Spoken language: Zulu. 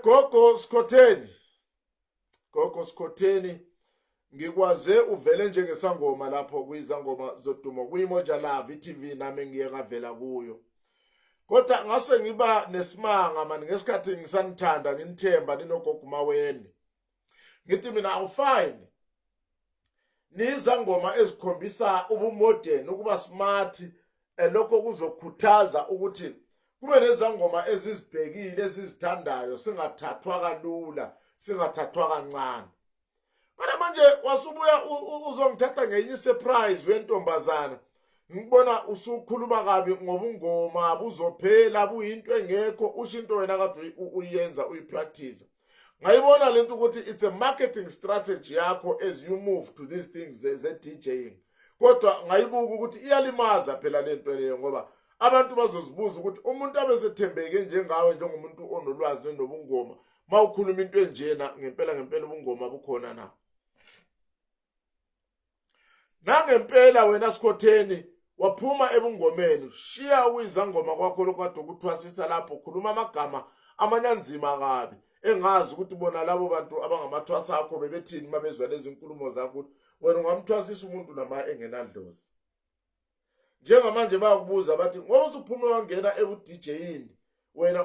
Gogo Skhotheni, Gogo Skhotheni, ngikwaze uvele njengesangoma lapho kwizangoma zodumo kwiMoja Love iTV, nami ngiye ngavela kuyo. Kodwa ngase ngiba nesimanga mani ngesikhathi ngisanithanda, nginithemba ninogogo Maweni. Ngithi mina awufine, nizangoma ezikhombisa ubumodern, ukuba smart, lokho kuzokhuthaza ukuthi kube nezangoma ezizibhekile, ezizithandayo, singathathwa kalula, singathathwa kancane. Kodwa manje wasubuya uzongithatha ngenye surprise wentombazana, ngikubona usukhuluma kabi ngobungoma, buzophela, buyinto engekho, usho into wena kade uyenza, uyipractice. Ngayibona lento ukuthi it's a marketing strategy yakho as you move to these things ze-DJing. Kodwa ngayibuka ukuthi iyalimaza phela lento leyo, ngoba abantu bazozibuza ukuthi umuntu abesethembeke njengawe, njengomuntu onolwazi nobungoma, mawukhuluma into enjena, ngempela ngempela ubungoma bukhona na? Nangempela wena Sikhotheni waphuma ebungomeni, shiya ukuyizangoma kwakho lokade ukuthwasisa lapho, khuluma amagama amanyanzima kabi, engazi ukuthi bona labo bantu abangamathwasa akho bebethini uma bezwa lezi nkulumo zakho, ukuthi wena ungamthwasisa umuntu nama engenadlozi. Njengamanje bayakubuza bathi ngoba usuphume wangena ebu-DJ-ini wena.